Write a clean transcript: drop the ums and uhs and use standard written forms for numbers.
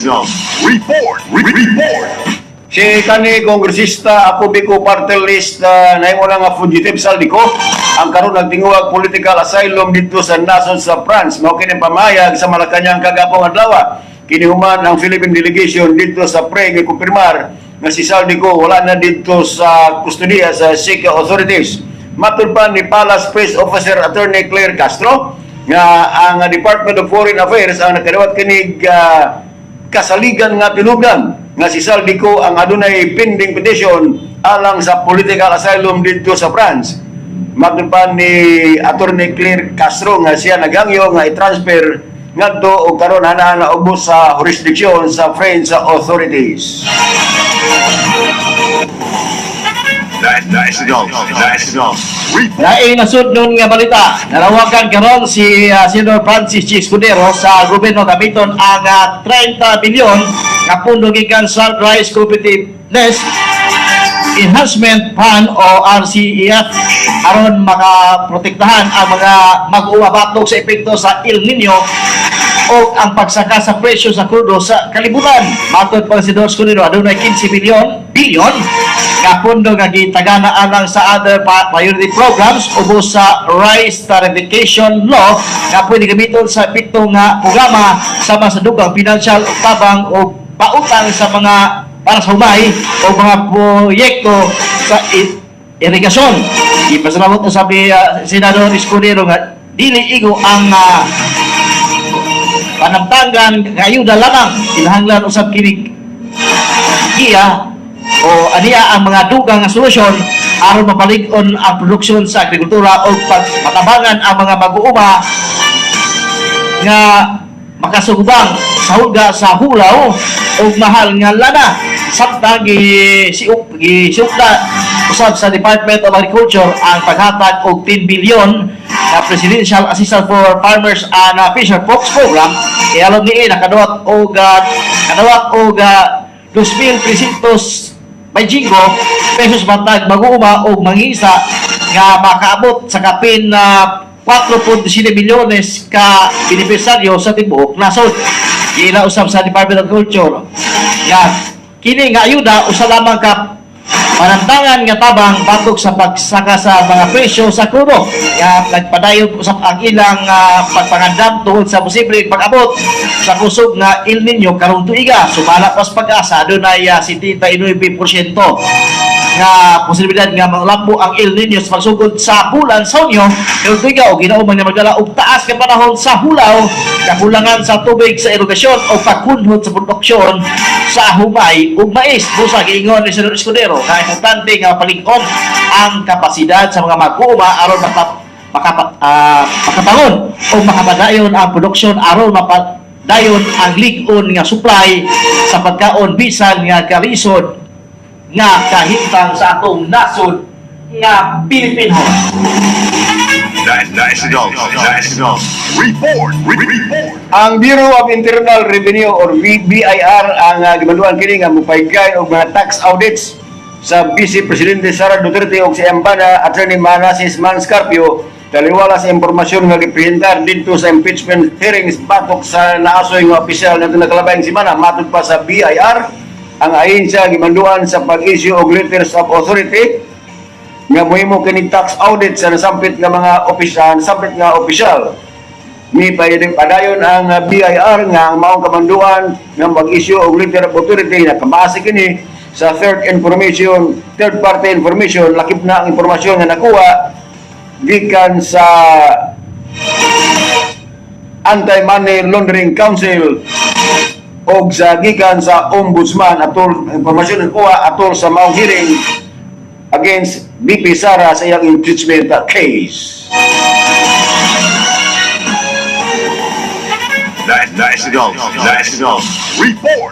Report. Report. Si kani kongresista Ako Bicol Party List na nahimo na nga fugitive Zaldy Co ang karon nagtinguag political asylum didto sa nasod sa France. Mao kini pamayag sa Malacañang kagapong adlaw. Kini human ang Philippine delegation didto sa Prague kumpirmar nga si Zaldy Co wala na didto sa kustodiya sa Czech authorities. Matud pa ni Palace Press Officer Attorney Claire Castro nga ang Department of Foreign Affairs ang nakadawat kinig kasaligan nga tinubdan nga si Zaldy Co ang adunay pending petition alang sa political asylum didto sa France. Matud pa ni Attorney Claire Castro nga siya naghangyo nga i-transfer ngadto og karon ana na ubos sa jurisdiction sa French authorities. National. National. Report. Laing nasudnon nga balita, nanawagan karon si Senator Francis G. Escudero sa gobyerno gamiton ang 30 bilyon nga pundo gikan sa Rice Competitiveness Enhancement Fund o RCEF aron makaprotektahan ang mga mag-uuma batok sa epekto sa El Nino o ang pagsaka sa presyo sa krudo sa kalibutan. Matod pa si Senador Escudero, adunay 15 bilyon nga pondo nga gitagana alang sa other priority programs ubos sa Rice Tariffication Law nga pwede gamiton sa pito nga programa sama sa dugang financial ug tabang o pautang sa mga para sa humay o mga proyekto sa irigasyon. Ipasalamot na sabi Senador Escudero nga dili igo ang panamtangan nga ayuda lamang, kinahanglan usab kini giya o aniya ang mga dugang nga solusyon aron mapalig-on ang produksyon sa agrikultura o pagmatabangan ang mga mag-uuma nga makasugubang sa hulga sa hulaw o mahal nga lana. Samtang gisiukda usab sa Department of Agriculture ang paghatag og 10 bilyon na Presidential Assistance for Farmers and Fisher Folks Program. Ialom ni nakadawat og 2,300 may jinggo pesos matag mag-uuma og mangisa nga makaabot sa kapin na 4.7 milyones ka benepisaryo sa tibuok nasod. Giila usab sa Department of Agriculture nga kini nga ayuda usa lamang ka panantangan nga tabang batok sa pagsaka sa mga presyo sa krudo nga nagpadayon usab ang ilang pagpangandam tungod sa posibleng pag-abot sa kusog nga El Nino karong tuiga. Sumala pas PAGASA, adunay 79% nga posibilidad nga malambo ang El Nino sa pagsugod sa bulan sa Hunyo karong tuiga o ginauman nga magdala og taas nga panahon sa hulaw, kakulangan sa tubig sa irigasyon o pagkunhod sa produksyon sa humay ug mais. Busa giingon ni Senador Escudero nga importante nga mapalig-on ang kapasidad sa mga mag-uuma aron makabangon o makapadayon ang produksyon aron mapadayon ang lig-on nga supply sa pagkaon bisan nga kalisod nga kahimtang sa atong nasod nga Pilipinhon. National. National. Report. Report. Ang Bureau of Internal Revenue or BIR ang gimanduan kini nga mopaygay og mga tax audits sa Vice Presidente Sara Duterte ug sa iyang bana Attorney Manasis Mans Carpio taliwala sa impormasyon nga gipresentar didto sa impeachment hearings batok sa naasoy nga opisyal nato nakalabayng semana. Matud pa sa BIR, ang ahensya gimanduan sa pag-issue og letters of authority nga mohimo kini tax audit sa nasampit nga mga opisyal, nasampit nga opisyal. Ni padayon ang BIR nga ang maong kamanduan nga mag-issue og letter of authority nakabase kini sa third party information, lakip na ang impormasyon nga nakuha gikan sa Anti-Money Laundering Council og sa gikan sa Ombudsman atol impormasyon nga nakuha atol sa maong hearing against VP Sara sa iyang impeachment case. National. National. Report.